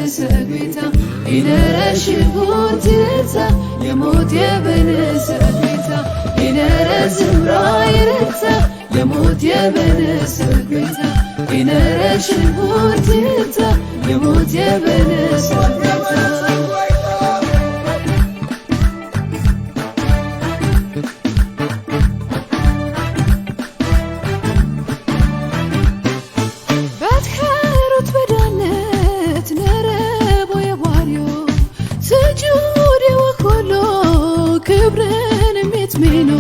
የበንሰ ጌታ ኢነረ ሽቡትታ የሞት የበንሰ ጌታ ኢነረ ዝምራ ይርታ የሞት የበንሰ ጌታ ኢነረ ሽቡትታ የሞት የበንሰ ጌታ። በትከሩት በዳነት ነረቦ የቧርዮ ስጁድ የወኮሎ ክብርን ሚትሚኖ።